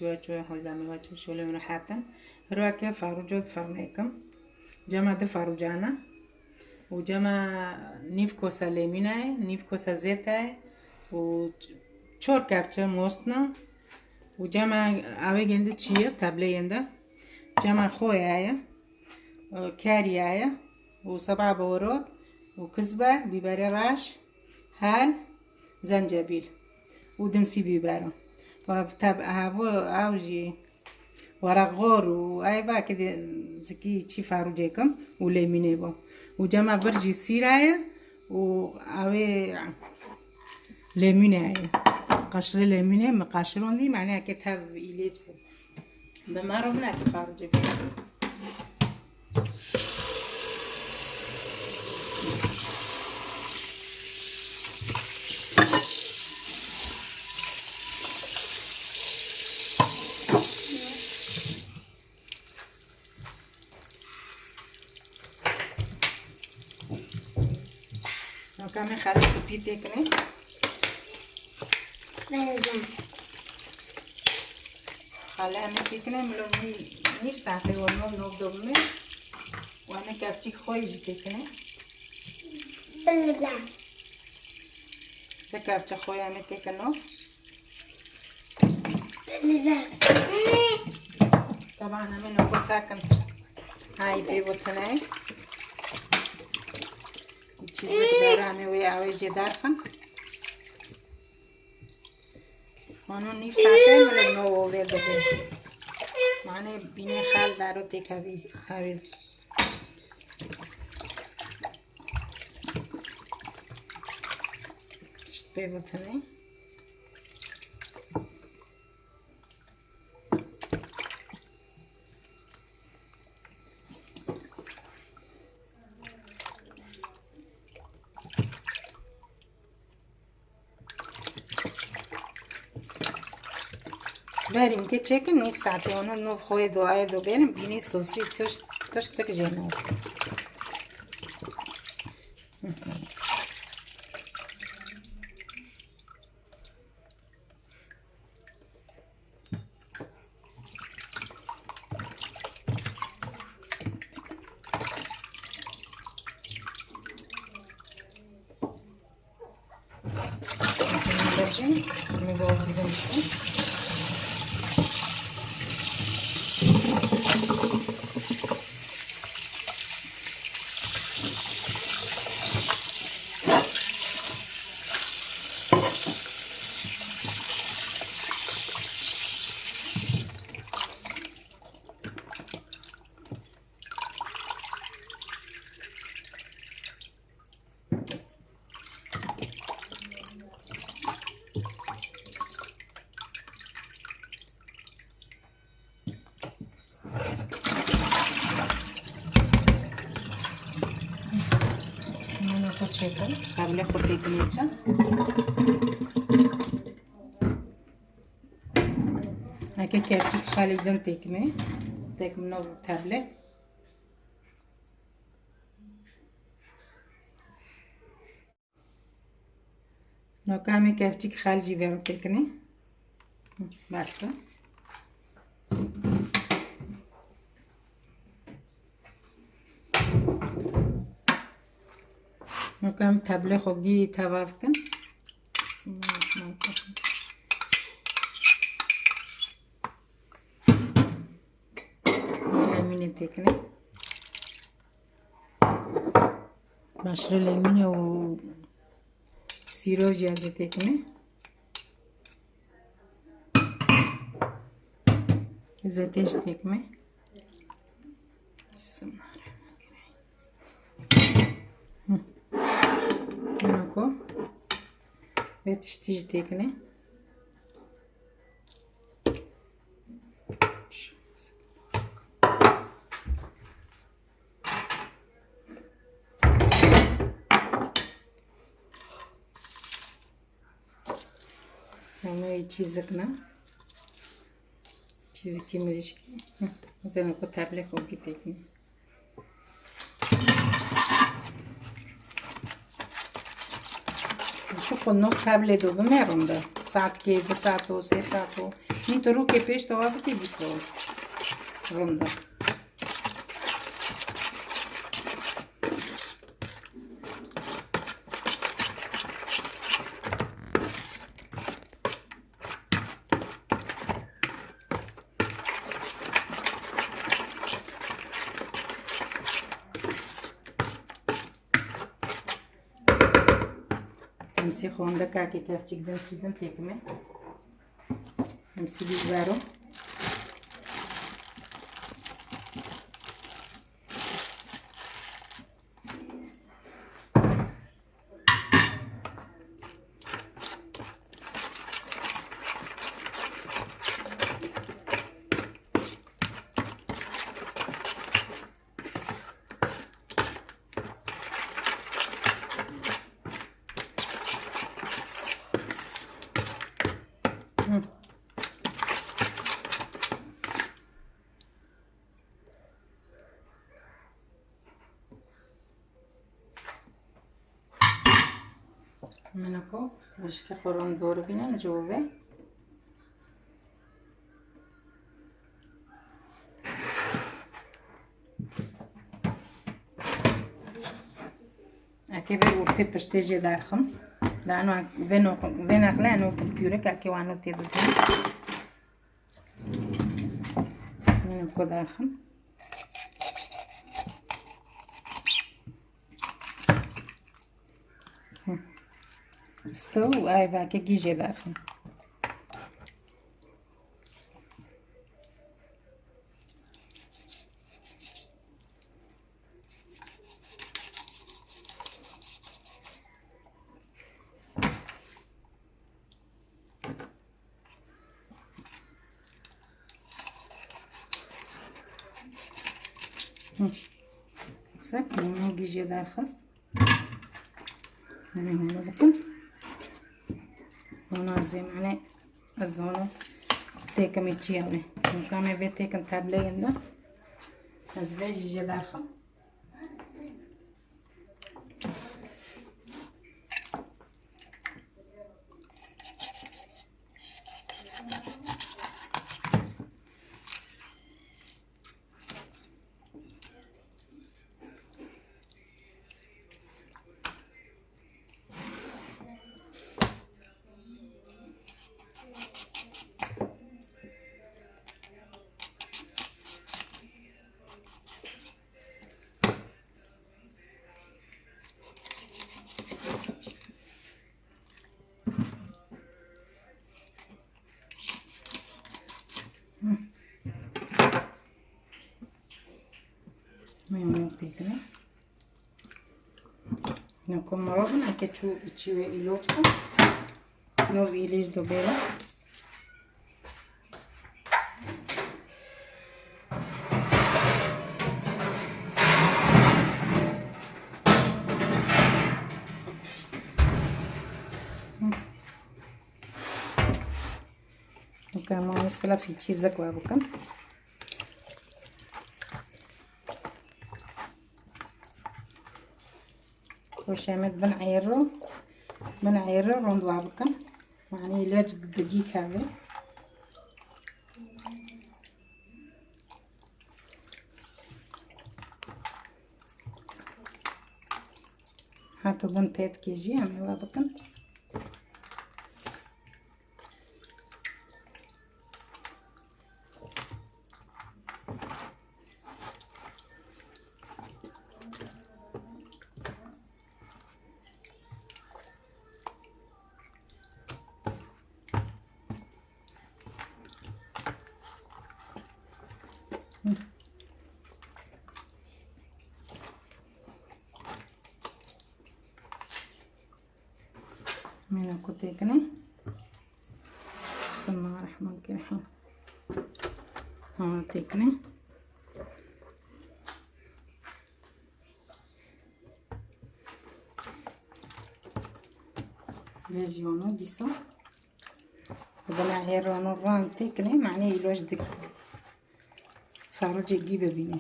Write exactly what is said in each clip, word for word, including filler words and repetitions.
Çuwe çuwe hol dame ve çuwe şolê min hatin. Her weke farûco di firnê kim. Cema di farûcana. Û cema nîv kosa lêmîna ye, nîv kosa zêta ye. Û çor kevçe mostna. Û cema awê gêndi çi ye, teblê yêndi. Cema xoya ye. Û keriya ye. Û seba borot. Û kizber, bîberê reş. Hel, zencebîl û dimsî bîberan. Û ev tab-, ev, ew jî werexor û ev vake de zikî çî farûcê kim û lêmînê bo. Û cema vir jî sîra ye û ew ê lêmînê ye. Qaşirê lêmînê mi qaşirondî, manê ke tev îlê çi. Bi mero min eke farûcê bî. Noka me xelê spî têkine. Benzin. Xelê em ê têkine, min lo nîv, nîv saetê we nov, nov dobime. Û em ê kevçîk xwe jî têkine. Benzin. Te kevçe xwe em ê têkine nov. Benzin. Taban em ê noko sakin tişt. Hay pê wotine. Çîzik dara em ê wê awê jê derxin. Xano nîv saetê min li no ovê dibê. Mane bînê xal daro têkevî hevî. Tişt pê bitinê. Berîn ke çêkin nîv saetê, onu nûv xwê do ayê do berin, bînî sosî tişt, tiştik jê nûv. Nûna xwe çêkin, teblê xwe têkilê çi. Eke kevçîk xalî din têkimê, têkim nû teblê. Noka em ê kevçîk xal jî vero têkinê. Bes e. Noka em teblê xwe gî teva bikin. Lêmînê têkinê. Naşirê lêmînê û sîro jî ez ê têkimê. Zêtê jî têkimê. Bismillahirrahmanirrahim. Hı. Noko. Vê tiştî jî têkinê. Yanî çîzik ne. Çîzikî mirîşkî. Hı. Zêna ku teblê xwe gî têkine. Şu xwe nok teblê do bimêrin de. Saetkê, du saet o, sê saet o. Î tu rûkê pêş tewa bikî dîsa rinda. Demsî xwendekakê kevçik demsî din têkime. Demsî bî vero. Min ku mişkê xwe ron dor bînin civê. Eke vê ortê piştê jê derxim. Da eno vê no-, vê nexle eno kulkûrek eke wano tê bibin. Min ku derxim. Hı. Sto û ayvakê gî jê derxim. Hı. Sek, bunu gî jê derxist. Hûn ê hûn bikin. Hûn ez ê, mane, ez hûn têkimê çi ye wê. Hûn kamê vê têkin tebleyên de. Ez vê jî jê derxim. Min têkine. Nako mirov in eke çû çî wê îlot bû. Nov îlîj do bêla. Nûke ma mesela fîçî zik we bikin. Xoşemet bin eyro, bin eyro rond wa bikin. Manî îlac digî kevê. Heta bin pêtkê jî em ê we bikin. Mîna ku têkine. Bismillahirrahmanirrahim. Ha, têkine. Vê jî wano dîsa. Bila hêrano ran têkine, manê îloj dik. Farocê gî bibîne.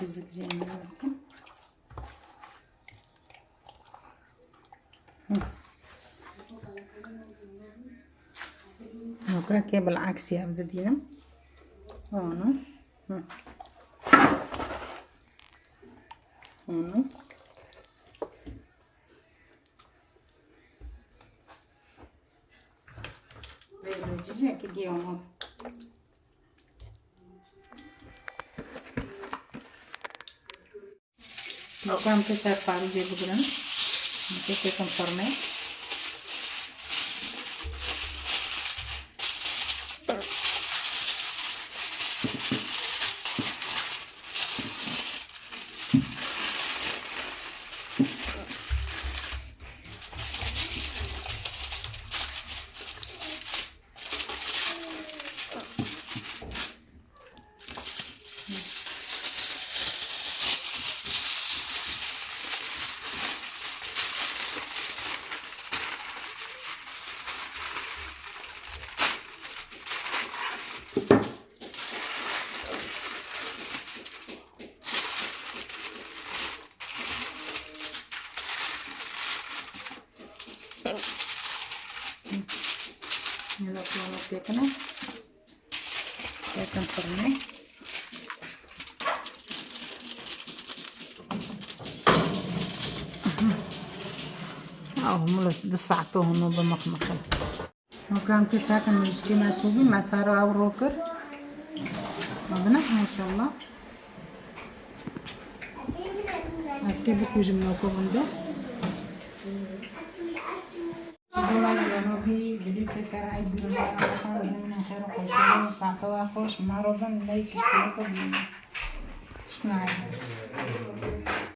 Bizik jê min bikim. Hı. Nokra ke bil'aks ya, bi didînim. Onu. Hı. Onu. Vê cicekî giyono. Nokam ke ser parûzê bigirin. Nokê têkim firmê. Hela pilav têkine. Têkin firmê. Ew hemû li du saeto hûn bimixmixe. Nokam ke sakin mişkê me çûbî, me saro ew ro kir. Mabine, maşallah. Ez kê bikujim noko bindo. Ji bo me jî weno bî, dilî pê te rayî bîro me, Allah'tan zimînên xêr û xweşî, saete we xweş, me ro bin, leyk, kiştiyeke bî. Tişt nayê.